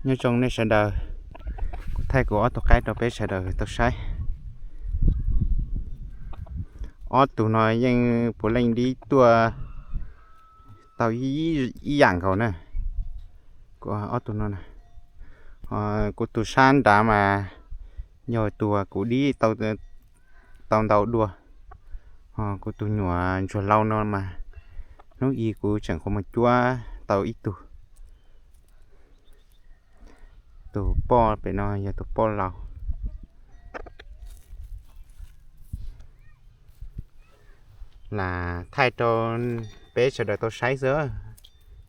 Nyob zoo nej sawv daws, kuv thaij kuv ob tug qaib rau peb sawv daws tau saib. Ob tug no yeej puav leej dib tuaj tau ib yam nkaus na. Kuv ob tug no, kuv tus sab nrad mas yog tus kuv dib tau ntau dua, ho kuv tus nyuam ntsuag lau no mas hnub i kuv tseem qhuav mus cuab tau ib tug. Tus poj pem no yog tus poj laus. Lam thaij rau peb sawv daws tau saib xwb.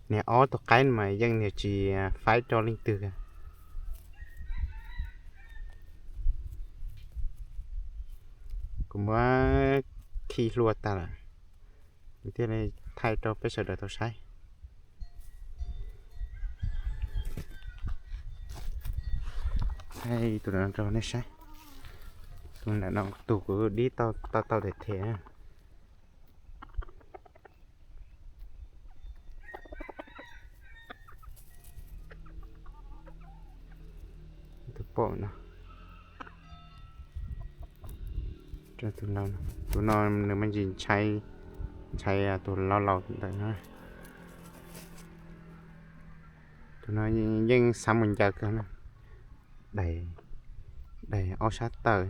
Niag ob tug qaib mas yeej niag tsis faib rau leej twg. Kuv muab khi hlua tag lawm, kuv thiaj li thaij rau peb sawv daws tau saib. Thaij tus no rau nej saib. Tus ntawm no tus kuv dib tau tau them them. Tus poj no, tus no nws me ntsis ntshai, ntshai tus laus laus ntawm no. Tus no yeej xav mus ncaws kawg na. Daim, daim ob sab taw.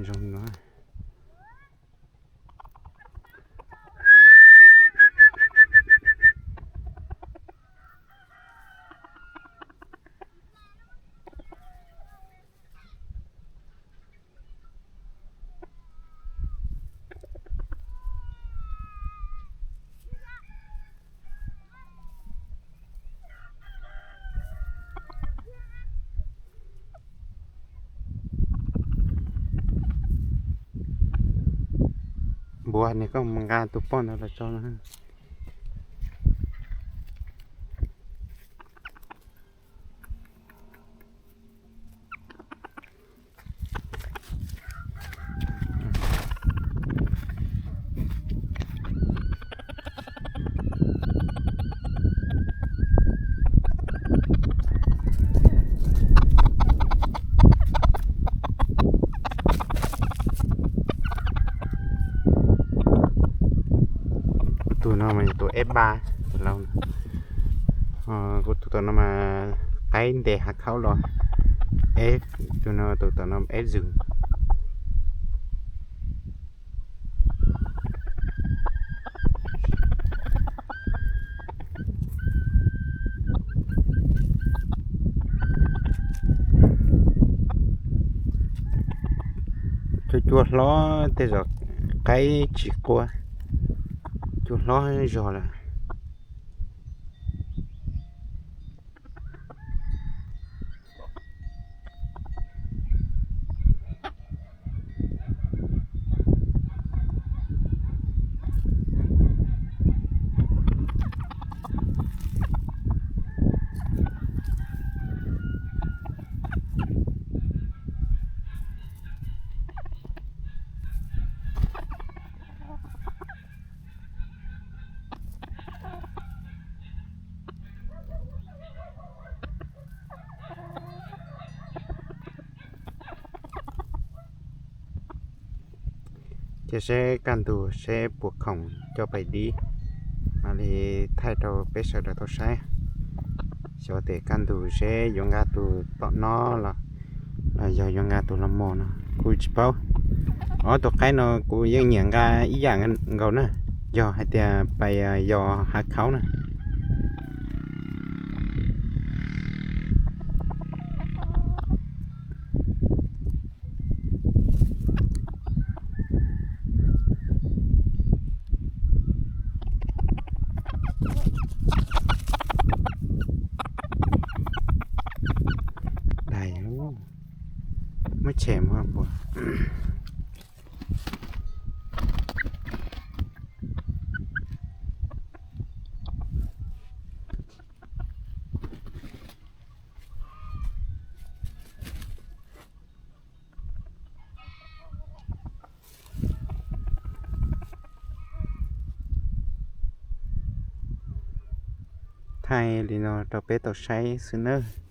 Zoo no. Npua, niam koj mus nqa tus poj ntawd los tso no. Kuv tus no mas yog tus F ba, tus laus. Kuv tus tom no mas qaib ntes hav khaub los, F, tus no tus tom no F zws. Cua, cua hlob tej zaum qaib tsis qua, cua hlob zog lawm. Cia seb kaj ntug seb puas khoom coj pais dib, mam li thaij rau peb sawv daws tau saib. Xyov tias kaj ntug seb yuav nqa tus tom no los, los yog yuav nqa tus los mos no kuj tsis paub. Ob tug qaib no kuv yeej nyiam nqa ib yam nkaus na, yog hais tias pais yos hav khaub na. Dais, muab tshem mus puas. thaij li no rau peb tau saib xwb nawb.